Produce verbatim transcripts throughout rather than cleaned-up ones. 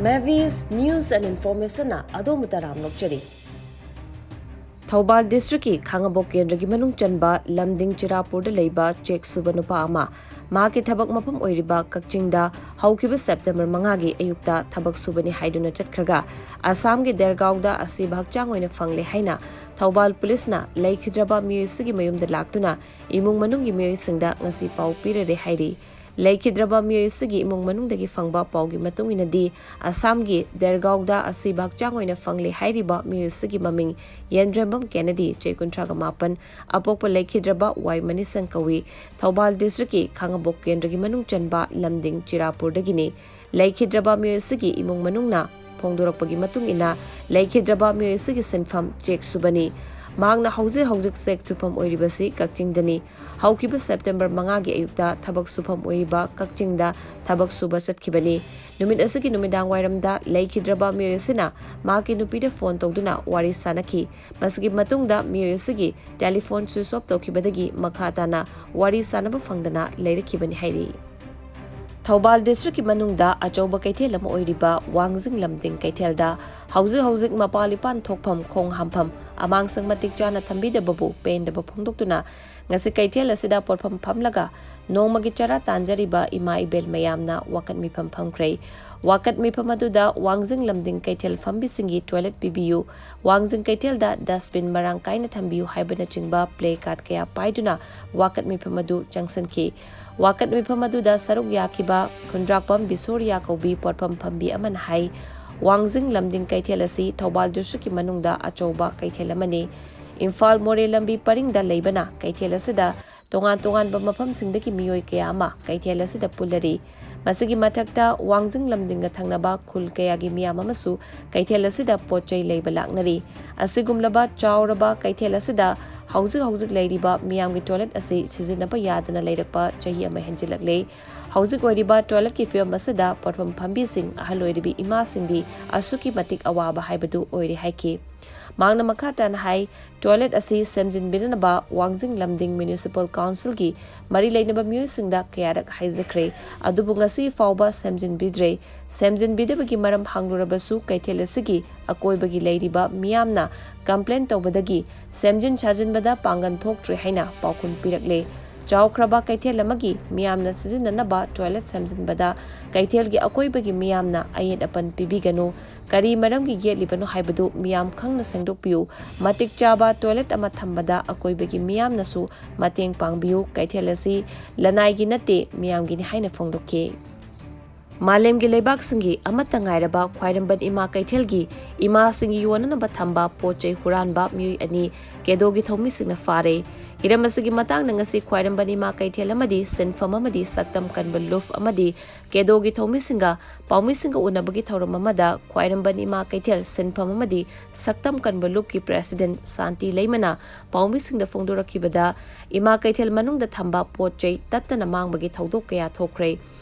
Mavis News and Information ꯅ ꯑꯗꯣꯝꯕꯨ ꯇꯔꯥꯝꯅ ꯑꯣꯛꯆꯔꯤ꯫ ꯊꯧꯕꯥꯜ ꯗꯤꯁꯇ꯭ꯔꯤꯛꯀꯤ ꯈꯥꯉꯕꯣꯛ ꯀꯦꯟꯗ꯭ꯔꯒꯤ ꯃꯅꯨꯡ ꯆꯟꯕ ꯂꯝꯗꯤꯡ ꯆꯤꯔꯥꯄꯨꯔꯗ ꯂꯩꯕ ꯆꯦꯛ ꯁꯨꯕ ꯅꯨꯄꯥ ꯑꯃ ꯃꯍꯥꯛꯀꯤ ꯊꯕꯛ ꯃꯐꯝ ꯑꯣꯏꯔꯤꯕ ꯀꯛꯆꯤꯡꯗ ꯍꯧꯈꯤꯕ ꯁꯦꯞꯇꯦꯝꯕꯔ ꯃꯉꯥꯒꯤ ꯑꯌꯨꯛꯇ ꯊꯕꯛ ꯁꯨꯕꯅꯤ ꯍꯥꯏꯗꯨꯅ ꯆꯠꯈ꯭ꯔꯒ ꯑꯁꯥꯝꯒꯤ ꯗꯦꯔꯒꯥꯎꯗ ꯑꯁꯤꯕ ꯍꯛꯆꯥꯡ ꯑꯣꯏꯅ ꯐꯪꯂꯦ ꯍꯥꯏꯅ ꯊꯧꯕꯥꯜ ꯄꯨꯂꯤꯁꯅ ꯂꯩꯈꯤꯗ꯭ꯔꯕ ꯃꯤꯑꯣꯏ ꯑꯁꯤꯒꯤ ꯃꯌꯨꯝꯗ ꯂꯥꯛꯇꯨꯅ ꯏꯃꯨꯡ ꯃꯅꯨꯡꯒꯤ ꯃꯤꯑꯣꯏꯁꯤꯡꯗ ꯉꯁꯤ ꯄꯥꯎ ꯄꯤꯔꯔꯦ ꯍꯥꯏꯔꯤ꯫ ꯂꯩꯈꯤꯗ꯭ꯔꯕ ꯃꯤꯑꯣꯏ ꯑꯁꯤꯒꯤ ꯏꯃꯨꯡ ꯃꯅꯨꯡꯗꯒꯤ ꯐꯪꯕ ꯄꯥꯎꯒꯤ ꯃꯇꯨꯡ ꯏꯟꯅꯗꯤ, ꯑꯁꯥꯝꯒꯤ ꯗꯦꯔꯒꯥꯎꯗ ꯑꯁꯤꯕ ꯍꯛꯆꯥꯡ ꯑꯣꯏꯅ ꯐꯪꯂꯦ ꯍꯥꯏꯔꯤꯕ ꯃꯤꯑꯣꯏ ꯑꯁꯤꯒꯤ ꯃꯃꯤꯡ ꯌꯦꯟꯗ꯭ꯔꯦꯝꯕꯝ ꯀꯦꯅꯗꯤ, ꯆꯍꯤ ꯀꯨꯟꯊ꯭ꯔꯥꯒ ꯃꯥꯄꯟ, ꯑꯄꯣꯛꯄ ꯂꯩꯈꯤꯗ꯭ꯔꯕ ꯋꯥꯏ ꯃꯅꯤꯁꯪ ꯀꯧꯏ꯫ ꯊꯧꯕꯥꯜ ꯗꯤꯁꯇ꯭ꯔꯤꯛꯀꯤ ꯈꯥꯉꯕꯣꯛ ꯀꯦꯟꯗ꯭ꯔꯒꯤ ꯃꯅꯨꯡ ꯆꯟꯕ ꯂꯝꯗꯤꯡ ꯆꯤꯔꯥꯄꯨꯔꯗꯒꯤꯅꯤ꯫ ꯂꯩꯈꯤꯗ꯭ꯔꯕ ꯃꯤꯑꯣꯏ ꯑꯁꯤꯒꯤ ꯏꯃꯨꯡ ꯃꯅꯨꯡꯅ ꯐꯣꯡꯗꯣꯔꯛꯄꯒꯤ ꯃꯇꯨꯡ ꯏꯟꯅ, ꯂꯩꯈꯤꯗ꯭ꯔꯕ ꯃꯤꯑꯣꯏ ꯑꯁꯤꯒꯤ ꯁꯤꯟꯐꯝ ꯆꯦꯛ ꯁꯨꯕꯅꯤ꯫ ꯃꯍꯥꯛꯅ ꯍꯧꯖꯤꯛ ꯍꯧꯖꯤꯛ ꯆꯦꯛ ꯁꯨꯐꯝ ꯑꯣꯏꯔꯤꯕꯁꯤ ꯀꯛꯆꯤꯡꯗꯅꯤ꯫ ꯍꯧꯈꯤꯕ ꯁꯦꯞꯇꯦꯝꯕꯔ ꯃꯉꯥꯒꯤ ꯑꯌꯨꯛꯇ ꯊꯕꯛ ꯁꯨꯐꯝ ꯑꯣꯏꯔꯤꯕ ꯀꯛꯆꯤꯡꯗ ꯊꯕꯛ ꯁꯨꯕ ꯆꯠꯈꯤꯕꯅꯤ꯫ ꯅꯨꯃꯤꯠ ꯑꯁꯤꯒꯤ ꯅꯨꯃꯤꯗꯥꯡ ꯋꯥꯏꯔꯝꯗ ꯂꯩꯈꯤꯗ꯭ꯔꯕ ꯃꯤꯑꯣꯏ ꯑꯁꯤꯅ ꯃꯍꯥꯛꯀꯤ ꯅꯨꯄꯤꯗ ꯐꯣꯟ ꯇꯧꯗꯨꯅ ꯋꯥꯔꯤ ꯁꯥꯅꯈꯤ꯫ ꯃꯁꯤꯒꯤ ꯃꯇꯨꯡꯗ ꯃꯤꯑꯣꯏ ꯑꯁꯤꯒꯤ ꯇꯦꯂꯤꯐꯣꯟ ꯁ꯭ꯋꯤꯆ ꯑꯣꯐ ꯇꯧꯈꯤꯕꯗꯒꯤ ꯃꯈꯥ ꯇꯥꯅ ꯋꯥꯔꯤ ꯁꯥꯅꯕ ꯐꯪꯗꯅ ꯂꯩꯔꯛꯈꯤꯕꯅꯤ ꯍꯥꯏꯔꯤ꯫ ꯊꯧꯕꯥꯜ ꯗꯤꯁꯇ꯭ꯔꯤꯛꯀꯤ ꯃꯅꯨꯡꯗ ꯑꯆꯧꯕ ꯀꯩꯊꯦꯜ ꯑꯃ ꯑꯣꯏꯔꯤꯕ ꯋꯥꯡꯖꯤꯡ ꯂꯝꯗꯤꯡ ꯀꯩꯊꯦꯜꯗ ꯍꯧꯖꯤꯛ ꯍꯧꯖꯤꯛ ꯃꯄꯥꯜ ꯏꯄꯥꯟ ꯊꯣꯛꯐꯝ, ꯈꯣꯡ ꯍꯥꯝꯐꯝ, ꯑꯃꯥꯡꯁꯪ ꯃꯇꯤꯛ ꯆꯥꯅ ꯊꯝꯕꯤꯗꯕꯕꯨ ꯄꯦꯟꯗꯕ ꯐꯣꯡꯗꯣꯛꯇꯨꯅ ꯉꯁꯤ ꯀꯩꯊꯦꯜ ꯑꯁꯤꯗ ꯄꯣꯠꯐꯝ ꯐꯝꯂꯒ ꯅꯣꯡꯃꯒꯤ ꯆꯔꯥ ꯇꯥꯟꯖꯔꯤꯕ ꯏꯃꯥ ꯏꯕꯦꯜ ꯃꯌꯥꯝꯅ ꯋꯥꯀꯠ ꯃꯤꯐꯝ ꯐꯝꯈ꯭ꯔꯦ꯫ ꯋꯥꯀꯠ ꯃꯤꯐꯝ ꯑꯗꯨꯗ ꯋꯥꯡꯖꯤꯡ ꯂꯝꯗꯤꯡ ꯀꯩꯊꯦꯜ ꯐꯝꯕꯤꯁꯤꯡꯒꯤ ꯇꯣꯏꯂꯦꯠ ꯄꯤꯕꯤꯌꯨ, ꯋꯥꯡꯖꯤꯡ ꯀꯩꯊꯦꯜꯗ ꯗꯁꯕꯤꯟ ꯃꯔꯥꯡ ꯀꯥꯏꯅ ꯊꯝꯕꯤꯌꯨ ꯍꯥꯏꯕꯅꯆꯤꯡꯕ ꯄ꯭ꯂꯦ ꯀꯥꯔꯗ ꯀꯌꯥ ꯄꯥꯏꯗꯨꯅ ꯋꯥꯀꯠ ꯃꯤꯐꯝ ꯑꯗꯨ ꯆꯪꯁꯤꯟꯈꯤ꯫ ꯋꯥꯀꯠ ꯃꯤꯐꯝ ꯑꯗꯨꯗ ꯁꯔꯨꯛ ꯌꯥꯈꯤꯕ ꯈꯨꯟꯗ꯭ꯔꯥꯛꯄꯝ ꯕꯤꯁꯣꯔꯤꯌꯥ ꯀꯧꯕꯤ ꯄꯣꯠꯐꯝ ꯐꯝꯕꯤ ꯑꯃꯅ ꯍꯥꯏ, ꯋꯥꯡꯖꯤꯡ ꯂꯝꯗꯤꯡ ꯀꯩꯊꯦꯜ ꯑꯁꯤ ꯊꯧꯕꯥꯜ ꯗꯤꯁꯇ꯭ꯔꯤꯛꯀꯤ ꯃꯅꯨꯡꯗ ꯑꯆꯧꯕ ꯀꯩꯊꯦꯜ ꯑꯃꯅꯤ꯫ ꯏꯝꯐꯥꯜ ꯃꯣꯔꯦ ꯂꯝꯕꯤ ꯄꯔꯤꯡꯗ ꯂꯩꯕꯅ ꯀꯩꯊꯦꯜ ꯑꯁꯤꯗ ꯇꯣꯉꯥꯟ ꯇꯣꯉꯥꯟꯕ ꯃꯐꯝꯁꯤꯡꯗꯒꯤ ꯃꯤꯑꯣꯏ ꯀꯌꯥ ꯑꯃ ꯀꯩꯊꯦꯜ ꯑꯁꯤꯗ ꯄꯨꯜꯂꯔꯤ꯫ ꯃꯁꯤꯒꯤ ꯃꯊꯛꯇ ꯋꯥꯡꯖꯤꯡ ꯂꯝꯗꯤꯡꯒ ꯊꯪꯅꯕ ꯈꯨꯜ ꯀꯌꯥꯒꯤ ꯃꯤꯌꯥꯝ ꯑꯃꯁꯨ ꯀꯩꯊꯦꯜ ꯑꯁꯤꯗ ꯄꯣꯠ ꯆꯩ ꯂꯩꯕ ꯂꯥꯛꯅꯔꯤ꯫ ꯑꯁꯤꯒꯨꯝꯂꯕ ꯆꯥꯎꯔꯕ ꯀꯩꯊꯦꯜ ꯑꯁꯤꯗ ꯍꯧꯖꯤꯛ ꯍꯧꯖꯤꯛ ꯂꯩꯔꯤꯕ ꯃꯤꯌꯥꯝꯒꯤ ꯇꯣꯏꯂꯦꯠ ꯑꯁꯤ ꯁꯤꯖꯤꯟꯅꯕ ꯌꯥꯗꯅ ꯂꯩꯔꯛꯄ ꯆꯍꯤ ꯑꯃ ꯍꯦꯟꯖꯤꯜꯂꯛꯂꯦ꯫ ꯍꯧꯖꯤꯛ ꯑꯣꯏꯔꯤꯕ ꯇꯣꯏꯂꯦꯠꯀꯤ ꯐꯤꯕꯝ ꯑꯁꯤꯗ ꯄꯣꯠꯐꯝ ꯐꯝꯕꯤꯁꯤꯡ, ꯑꯍꯜ ꯑꯣꯏꯔꯕꯤ ꯏꯃꯥꯁꯤꯡꯗꯤ ꯑꯁꯨꯛꯀꯤ ꯃꯇꯤꯛ ꯑꯋꯥꯕ ꯍꯥꯏꯕꯗꯨ ꯑꯣꯏꯔꯦ ꯍꯥꯏꯈꯤ꯫ ꯃꯍꯥꯛꯅ ꯃꯈꯥ ꯇꯥꯅ ꯍꯥꯏ, ꯇꯣꯏꯂꯦꯠ ꯑꯁꯤ ꯁꯦꯝꯖꯤꯟꯕꯤꯅꯅꯕ ꯋꯥꯡꯖꯤꯡ ꯂꯝꯗꯤꯡ ꯃ꯭ꯌꯨꯅꯤꯁꯤꯄꯥꯜ ꯀꯥꯎꯟꯁꯤꯜꯒꯤ ꯃꯔꯤ ꯂꯩꯅꯕ ꯃꯤꯑꯣꯏꯁꯤꯡꯗ ꯀꯌꯥꯔꯛ ꯍꯥꯏꯖꯈ꯭ꯔꯦ, ꯑꯗꯨꯕꯨ ꯉꯁꯤ ꯐꯥꯎꯕ ꯁꯦꯝꯖꯤꯟꯕꯤꯗ꯭ꯔꯦ꯫ ꯁꯦꯝꯖꯤꯟꯕꯤꯗꯕꯒꯤ ꯃꯔꯝ ꯍꯪꯂꯨꯔꯕꯁꯨ ꯀꯩꯊꯦꯜ ꯑꯁꯤꯒꯤ ꯑꯀꯣꯏꯕꯒꯤ ꯂꯩꯔꯤꯕ ꯃꯤꯌꯥꯝꯅ ꯀꯝꯄ꯭ꯂꯦꯟ ꯇꯧꯕꯗꯒꯤ ꯁꯦꯝꯖꯤꯟ ꯁꯥꯖꯤꯟꯕꯗ ꯄꯥꯡꯒꯜ ꯊꯣꯛꯇ꯭ꯔꯦ ꯍꯥꯏꯅ ꯄꯥꯎꯈꯨꯝ ꯄꯤꯔꯛꯂꯦ꯫ ꯆꯥꯎꯈ꯭ꯔꯕ ꯀꯩꯊꯦꯜ ꯑꯃꯒꯤ ꯃꯤꯌꯥꯝꯅ ꯁꯤꯖꯤꯟꯅꯅꯕ ꯇꯣꯏꯂꯦꯠ ꯁꯦꯝꯖꯤꯟꯕꯗ ꯀꯩꯊꯦꯜꯒꯤ ꯑꯀꯣꯏꯕꯒꯤ ꯃꯤꯌꯥꯝꯅ ꯑꯌꯦꯠ ꯑꯄꯟ ꯄꯤꯕꯤꯒꯅꯨ꯫ ꯀꯔꯤ ꯃꯔꯝꯒꯤ ꯌꯦꯠꯂꯤꯕꯅꯣ ꯍꯥꯏꯕꯗꯨ ꯃꯤꯌꯥꯝ ꯈꯪꯅ ꯁꯦꯡꯗꯣꯛꯄꯤꯌꯨ꯫ ꯃꯇꯤꯛ ꯆꯥꯕ ꯇꯣꯏꯂꯦꯠ ꯑꯃ ꯊꯝꯕꯗ ꯑꯀꯣꯏꯕꯒꯤ ꯃꯤꯌꯥꯝꯅꯁꯨ ꯃꯇꯦꯡ ꯄꯥꯡꯕꯤꯌꯨ꯫ ꯀꯩꯊꯦꯜ ꯑꯁꯤ ꯂꯅꯥꯏꯒꯤ ꯅꯠꯇꯦ, ꯃꯤꯌꯥꯝꯒꯤꯅꯤ ꯍꯥꯏꯅ ꯐꯣꯡꯗꯣꯛꯈꯤ꯫ ꯃꯥꯂꯦꯝꯒꯤ ꯂꯩꯕꯥꯛꯁꯤꯡꯒꯤ ꯑꯃꯠꯇ ꯉꯥꯏꯔꯕ ꯈ꯭ꯋꯥꯏꯔꯝꯕꯟ ꯏꯃꯥ ꯀꯩꯊꯦꯜꯒꯤ ꯏꯃꯥꯁꯤꯡꯒꯤ ꯌꯣꯟꯅꯅꯕ ꯊꯝꯕ ꯄꯣꯠ ꯆꯩ ꯍꯨꯔꯥꯟꯕ ꯃꯤꯑꯣꯏ ꯑꯅꯤ ꯀꯦꯗꯣꯒꯤ ꯊꯧꯃꯤꯁꯤꯡꯅ ꯐꯥꯔꯦ꯫ ꯍꯤꯔꯝ ꯑꯁꯤꯒꯤ ꯃꯇꯥꯡꯗ ꯉꯁꯤ ꯈ꯭ꯋꯥꯏꯔꯝꯕꯟ ꯏꯃꯥ ꯀꯩꯊꯦꯜ ꯑꯃꯗꯤ ꯁꯤꯟꯐꯝ ꯑꯃꯗꯤ ꯁꯛꯇꯝ ꯀꯟꯕ ꯂꯨꯞ ꯑꯃꯗꯤ ꯀꯦꯗꯣꯒꯤ ꯊꯧꯃꯤꯁꯤꯡꯒ ꯄꯥꯎꯃꯤꯁꯤꯡꯒ ꯎꯅꯕꯒꯤ ꯊꯧꯔꯝ ꯑꯃꯗ ꯈ꯭ꯋꯥꯏꯔꯝꯕꯟ ꯏꯃꯥ ꯀꯩꯊꯦꯜ ꯁꯤꯟꯐꯝ ꯑꯃꯗꯤ ꯁꯛꯇꯝ ꯀꯟꯕ ꯂꯨꯞꯀꯤ ꯄ꯭ꯔꯦꯁꯤꯗꯦꯟꯠ ꯁꯥꯟꯇꯤ ꯂꯩꯃꯅ ꯄꯥꯎꯃꯤꯁꯤꯡꯗ ꯐꯣꯡꯗꯣꯔꯛꯈꯤꯕꯗ, ꯏꯃꯥ ꯀꯩꯊꯦꯜ ꯃꯅꯨꯡꯗ ꯊꯝꯕ ꯄꯣꯠ ꯆꯩ ꯇꯠꯇꯅ ꯃꯥꯡꯕꯒꯤ ꯊꯧꯗꯣꯛ ꯀꯌꯥ ꯊꯣꯛꯈ꯭ꯔꯦ꯫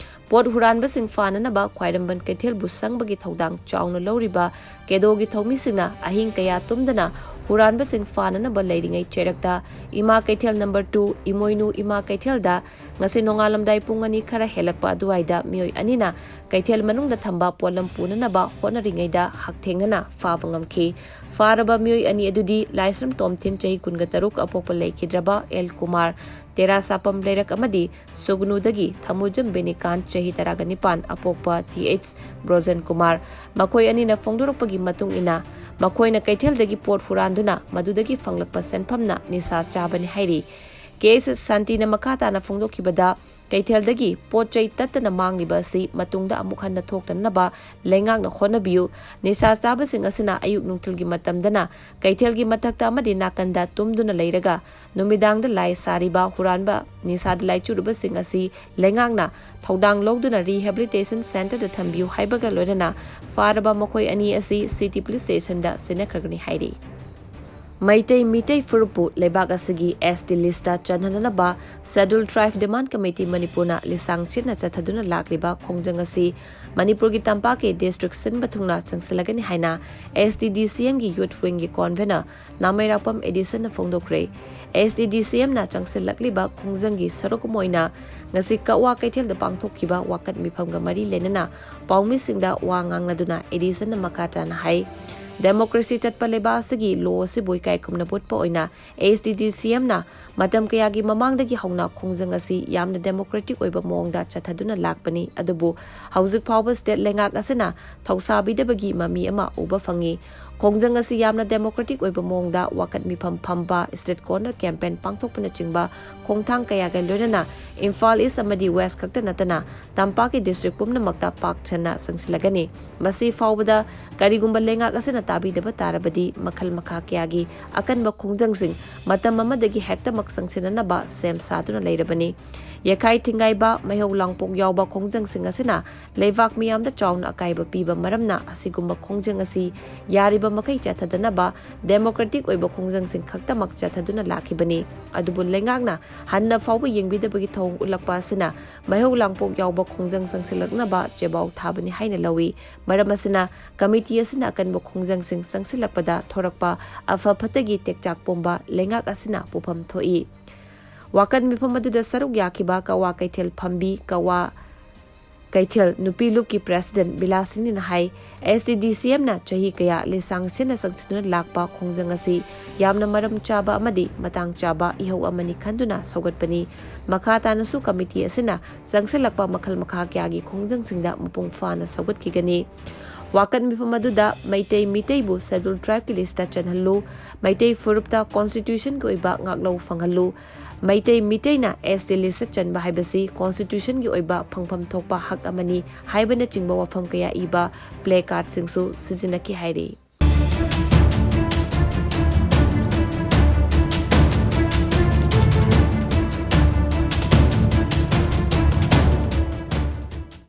ꯄꯣꯠ ꯍꯨꯔꯥꯟꯕꯁꯤꯡ ꯐꯥꯅꯅꯕ ꯈ꯭ꯋꯥꯏꯔꯝꯕꯟ ꯀꯩꯊꯦꯜꯕꯨ ꯁꯪꯕꯒꯤ ꯊꯧꯗꯥꯡ ꯆꯥꯎꯅ ꯂꯧꯔꯤꯕ ꯀꯦꯗꯣꯒꯤ ꯊꯧꯃꯤꯁꯤꯡꯅ ꯑꯍꯤꯡ ꯀꯌꯥ ꯇꯨꯝꯗꯅ ꯍꯨꯔꯥꯟꯕꯁꯤꯡ ꯐꯥꯅꯅꯕ ꯂꯩꯔꯤꯉꯩ ꯆꯩꯔꯛꯇ ꯏꯃꯥ ꯀꯩꯊꯦꯜ ꯅꯝꯕꯔ ꯇꯨ ꯏꯃꯣꯏꯅꯨ ꯏꯃꯥ ꯀꯩꯊꯦꯜꯗ ꯉꯁꯤ ꯅꯣꯡꯉꯥꯜꯂꯝꯗꯥꯏ ꯄꯨꯡ ꯑꯅꯤ ꯈꯔ ꯍꯦꯜꯂꯛꯄ ꯑꯗꯨꯋꯥꯏꯗ ꯃꯤꯑꯣꯏ ꯑꯅꯤꯅ ꯀꯩꯊꯦꯜ ꯃꯅꯨꯡꯗ ꯊꯝꯕ ꯄꯣꯠꯂꯝ ꯄꯨꯅꯅꯕ ꯍꯣꯠꯅꯔꯤꯉꯩꯗ ꯍꯛꯊꯦꯡꯅꯅ ꯐꯥꯕ ꯉꯝꯈꯤ꯫ ꯐꯥꯔꯕ ꯃꯤꯑꯣꯏ ꯑꯅꯤ ꯑꯗꯨꯗꯤ ꯂꯥꯏꯁ꯭ꯔꯝ ꯇꯣꯝꯊꯤꯟ ꯆꯍꯤ ꯀꯨꯟꯒ ꯇꯔꯨꯛ ꯑꯄꯣꯛꯄ ꯂꯩꯈꯤꯗ꯭ꯔꯕ ꯑꯦꯜ ꯀꯨꯃꯥꯔ, ꯇꯦꯔꯥ ꯁꯥꯄꯝ ꯂꯩꯔꯛ ꯑꯃꯗꯤ ꯁꯨꯒꯅꯨꯗꯒꯤ ꯊꯃꯨꯖꯝ ꯕꯦꯅꯤꯀꯥꯟ ꯆꯍꯤ ꯇꯔꯥꯒ ꯅꯤꯄꯥꯟ ꯑꯄꯣꯛꯄ ꯇꯤ ꯑꯩꯆ ꯕ꯭ꯔꯣꯖꯟ ꯀꯨꯃꯥꯔ꯫ ꯃꯈꯣꯏ ꯑꯅꯤꯅ ꯐꯣꯡꯗꯣꯔꯛꯄꯒꯤ ꯃꯇꯨꯡ ꯏꯟꯅ, ꯃꯈꯣꯏꯅ ꯀꯩꯊꯦꯜꯗꯒꯤ ꯄꯣꯠ ꯍꯨꯔꯥꯟꯗꯨꯅ ꯃꯗꯨꯗꯒꯤ ꯐꯪꯂꯛꯄ ꯁꯦꯟꯐꯝꯅ ꯅꯤꯁꯥ ꯆꯥꯕꯅꯤ ꯍꯥꯏꯔꯤ꯫ ꯀꯦ ꯑꯦꯁ ꯁꯥꯟꯇꯤꯅ ꯃꯈꯥ ꯇꯥꯅ ꯐꯣꯡꯗꯣꯛꯈꯤꯕꯗ, ꯀꯩꯊꯦꯜꯗꯒꯤ ꯄꯣꯠ ꯆꯩ ꯇꯠꯇꯅ ꯃꯥꯡꯂꯤꯕ ꯑꯁꯤ ꯃꯇꯨꯡꯗ ꯑꯃꯨꯛ ꯍꯟꯅ ꯊꯣꯛꯇꯅꯕ ꯂꯩꯉꯥꯛꯅ ꯍꯣꯠꯅꯕꯤꯌꯨ꯫ ꯅꯤꯁꯥ ꯆꯥꯕꯁꯤꯡ ꯑꯁꯤꯅ ꯑꯌꯨꯛ ꯅꯨꯡꯊꯤꯜꯒꯤ ꯃꯇꯝꯗꯅ ꯀꯩꯊꯦꯜꯒꯤ ꯃꯊꯛꯇ ꯑꯃꯗꯤ ꯅꯥꯀꯟꯗ ꯇꯨꯝꯗꯨꯅ ꯂꯩꯔꯒ ꯅꯨꯃꯤꯗꯥꯡꯗ ꯂꯥꯏ ꯁꯥꯔꯤꯕ ꯍꯨꯔꯥꯟꯕ ꯅꯤꯁꯥꯗ ꯂꯥꯏꯆꯨꯔꯕꯁꯤꯡ ꯑꯁꯤ ꯂꯩꯉꯥꯛꯅ ꯊꯧꯗꯥꯡ ꯂꯧꯗꯨꯅ ꯔꯤꯍꯦꯕꯤꯂꯤꯇꯦꯁꯟ ꯁꯦꯟꯇꯔꯗ ꯊꯝꯕꯤꯌꯨ ꯍꯥꯏꯕꯒ ꯂꯣꯏꯅꯅ ꯐꯥꯔꯕ ꯃꯈꯣꯏ ꯑꯅꯤ ꯑꯁꯤ ꯁꯤꯇꯤ ꯄꯨꯂꯤꯁ ꯁ꯭ꯇꯦꯁꯟꯗ ꯁꯤꯟꯅꯈ꯭ꯔꯒꯅꯤ ꯍꯥꯏꯔꯤ꯫ ꯃꯩꯇꯩ ꯃꯤꯇꯩ ꯐꯨꯔꯨꯞꯄꯨ ꯂꯩꯕꯥꯛ ꯑꯁꯤꯒꯤ S T listꯇ ꯆꯟꯍꯟꯅꯅꯕ Scheduled Tribe Demand Committee ꯃꯅꯤꯄꯨꯔꯅ ꯂꯤꯁꯥꯡ ꯁꯤꯠꯅ ꯆꯠꯊꯗꯨꯅ ꯂꯥꯛꯂꯤꯕ ꯈꯣꯡꯖꯪ ꯑꯁꯤ ꯃꯅꯤꯄꯨꯔꯒꯤ ꯇꯝꯄꯥꯛꯀꯤ district ꯁꯤꯟꯕ ꯊꯨꯡꯅ ꯆꯪꯁꯤꯜꯂꯒꯅꯤ ꯍꯥꯏꯅ S T D C Mꯒꯤ youth wingꯒꯤ convener ꯅꯥꯃꯩꯔꯥꯛꯄꯝ ꯑꯦꯗꯤꯁꯟꯅ ꯐꯣꯡꯗꯣꯛꯈ꯭ꯔꯦ꯫ S T D C Mꯅ ꯆꯪꯁꯤꯜꯂꯛꯂꯤꯕ ꯈꯣꯡꯖꯪꯒꯤ ꯁꯔꯨꯛ ꯑꯃ ꯑꯣꯏꯅ ꯉꯁꯤ ꯀꯛꯋꯥ ꯀꯩꯊꯦꯜꯗ ꯄꯥꯡꯊꯣꯛꯈꯤꯕ ꯋꯥꯀꯠ ꯃꯤꯐꯝꯒ ꯃꯔꯤ ꯂꯩꯅꯅ ꯄꯥꯎꯃꯤꯁꯤꯡꯗ ꯋꯥ ꯉꯥꯡꯅꯗꯨꯅ ꯑꯦꯗꯤꯁꯟꯅ ꯃꯈꯥ ꯇꯥꯅ ꯍꯥꯏ, democracy ꯆꯠꯄ ꯂꯩꯕꯥꯛ ꯑꯁꯤꯒꯤ law ꯑꯁꯤꯕꯨ ꯏꯀꯥꯏ ꯈꯨꯝꯅꯕ ꯎꯠꯄ ꯑꯣꯏꯅ S T D C Mꯅ ꯃꯇꯝ ꯀꯌꯥꯒꯤ ꯃꯃꯥꯡꯗꯒꯤ ꯍꯧꯅ ꯈꯣꯡꯖꯪ ꯑꯁꯤ ꯌꯥꯝꯅ democratic ꯑꯣꯏꯕ ꯃꯑꯣꯡꯗ ꯆꯠꯊꯗꯨꯅ ꯂꯥꯛꯄꯅꯤ, ꯑꯗꯨꯕꯨ ꯍꯧꯖꯤꯛ ꯐꯥꯎꯕ state ꯂꯩꯉꯥꯛ ꯑꯁꯤꯅ ꯊꯧꯁꯥꯕꯤꯗꯕꯒꯤ ꯃꯃꯤ ꯑꯃ ꯎꯕ ꯐꯪꯉꯤ꯫ ꯈꯣꯡꯖꯪ ꯑꯁꯤ ꯌꯥꯝꯅ democratic ꯑꯣꯏꯕ ꯃꯑꯣꯡꯗ ꯋꯥꯀꯠ ꯃꯤꯐꯝ ꯐꯝꯕ, street corner campaign ꯄꯥꯡꯊꯣꯛꯄꯅꯆꯤꯡꯕ ꯈꯣꯡꯊꯥꯡ ꯀꯌꯥꯒ ꯂꯣꯏꯅꯅ ꯏꯝꯐꯥꯜ East ꯑꯃꯗꯤ West ꯈꯛꯇ ꯅꯠꯇꯅ ꯇꯝꯄꯥꯛꯀꯤ district ꯄꯨꯝꯅꯃꯛꯇ ꯄꯥꯛ ꯁꯟꯅ ꯆꯪꯁꯤꯜꯂꯒꯅꯤ꯫ ꯃꯁꯤ ꯐꯥꯎꯕꯗ ꯀꯔꯤꯒꯨꯝꯕ ꯂꯩꯉꯥꯛ ꯑꯁꯤꯅ ꯇꯥꯕꯤꯗꯕ ꯇꯥꯔꯕꯗꯤ ꯃꯈꯜ ꯃꯈꯥ ꯀꯌꯥꯒꯤ ꯑꯀꯟꯕ ꯈꯣꯡꯖꯪꯁꯤꯡ ꯃꯇꯝ ꯑꯃꯗꯒꯤ ꯍꯦꯛꯇꯃꯛ ꯆꯪꯁꯤꯟꯅꯅꯕ ꯁꯦꯝ ꯁꯥꯗꯨꯅ ꯂꯩꯔꯕꯅꯤ꯫ ꯌꯦꯈꯥꯏ ꯊꯤꯡꯒꯥꯏꯕ, ꯃꯩꯍꯧ ꯂꯥꯡꯄꯣꯛ ꯌꯥꯎꯕ ꯈꯣꯡꯖꯪꯁꯤꯡ ꯑꯁꯤꯅ ꯂꯩꯕꯥꯛ ꯃꯤꯌꯥꯝꯗ ꯆꯥꯎꯅ ꯑꯀꯥꯏꯕ ꯄꯤꯕ ꯃꯔꯝꯅ ꯑꯁꯤꯒꯨꯝꯕ ꯈꯣꯡꯖꯪ ꯑꯁꯤ ꯌꯥꯔꯤꯕ ꯃꯈꯩ ꯆꯠꯊꯗꯅꯕ democratic ꯑꯣꯏꯕ ꯈꯣꯡꯖꯪꯁꯤꯡ ꯈꯛꯇꯃꯛ ꯆꯠꯊꯗꯨꯅ ꯂꯥꯛꯈꯤꯕꯅꯤ꯫ ꯑꯗꯨꯕꯨ ꯂꯩꯉꯥꯛꯅ ꯍꯟꯅ ꯐꯥꯎꯕ ꯌꯦꯡꯕꯤꯗꯕꯒꯤ ꯊꯧꯑꯣꯡ ꯎꯠꯂꯛꯄ ꯑꯁꯤꯅ ꯃꯩꯍꯧ ꯂꯥꯡꯄꯣꯛ ꯌꯥꯎꯕ ꯈꯣꯡꯖꯪ ꯆꯪꯁꯤꯜꯂꯛꯅꯕ ꯆꯦꯕꯥꯎ ꯊꯥꯕꯅꯤ ꯍꯥꯏꯅ ꯂꯧꯏ꯫ ꯃꯔꯝ ꯑꯁꯤꯅ committee ꯑꯁꯤꯅ ꯑꯀꯟꯕ ꯈꯣꯡꯖꯪꯁꯤꯡ ꯆꯪꯁꯤꯜꯂꯛꯄꯗ ꯊꯣꯔꯛꯄ ꯑꯐ ꯐꯠꯇꯒꯤ ꯇꯦꯛꯆꯥꯛ ꯄꯣꯝꯕ ꯂꯩꯉꯥꯛ ꯑꯁꯤꯅ ꯄꯨꯐꯝ ꯊꯣꯛꯏ꯫ ꯋꯥꯀꯠ ꯃꯤꯐꯝ ꯑꯗꯨꯗ ꯁꯔꯨꯛ ꯌꯥꯈꯤꯕ ꯀꯛꯋꯥ ꯀꯩꯊꯦꯜ ꯐꯝꯕꯤ, ꯀꯛꯋꯥ ꯀꯩꯊꯦꯜ ꯅꯨꯄꯤ ꯂꯨꯞꯀꯤ president ꯕꯤꯂꯥꯁꯤꯅꯤꯅ ꯍꯥꯏ, S T D C Mꯅ ꯆꯍꯤ ꯀꯌꯥ ꯂꯤꯁꯥꯡ ꯁꯤꯠꯅ ꯆꯪꯁꯤꯟꯗꯨꯅ ꯂꯥꯛꯄ ꯈꯣꯡꯖꯪ ꯑꯁꯤ ꯌꯥꯝꯅ ꯃꯔꯝ ꯆꯥꯕ ꯑꯃꯗꯤ ꯃꯇꯥꯡ ꯆꯥꯕ ꯏꯍꯧ ꯑꯃꯅꯤ ꯈꯟꯗꯨꯅ ꯁꯧꯒꯠꯄꯅꯤ꯫ ꯃꯈꯥ ꯇꯥꯅꯁꯨ committee ꯑꯁꯤꯅ ꯆꯪꯁꯤꯜꯂꯛꯄ ꯃꯈꯜ ꯃꯈꯥ ꯀꯌꯥꯒꯤ ꯈꯣꯡꯖꯪꯁꯤꯡꯗ ꯃꯄꯨꯡ ꯐꯥꯅ ꯁꯧꯒꯠꯈꯤꯒꯅꯤ꯫ ꯋꯥꯀꯠ ꯃꯤꯐꯝ ꯑꯗꯨꯗ ꯃꯩꯇꯩ ꯃꯤꯇꯩꯕꯨ Scheduled Tribeꯀꯤ listꯇ ꯆꯟꯍꯜꯂꯨ, ꯃꯩꯇꯩ ꯐꯨꯔꯨꯞꯇ constitutionꯒꯤ ꯑꯣꯏꯕ ꯉꯥꯛꯂꯧ ꯐꯪꯍꯜꯂꯨ, ꯃꯩꯇꯩ ꯃꯤꯇꯩꯅ S T listꯇ ꯆꯟꯕ ꯍꯥꯏꯕꯁꯤ constitutionꯒꯤ ꯑꯣꯏꯕ ꯐꯪꯐꯝ ꯊꯣꯛꯄ ꯍꯛ ꯑꯃꯅꯤ ꯍꯥꯏꯕꯅꯆꯤꯡꯕ ꯋꯥꯐꯝ ꯀꯌꯥ ꯏꯕ placardꯁꯤꯡꯁꯨ ꯁꯤꯖꯤꯟꯅꯈꯤ ꯍꯥꯏꯔꯤ꯫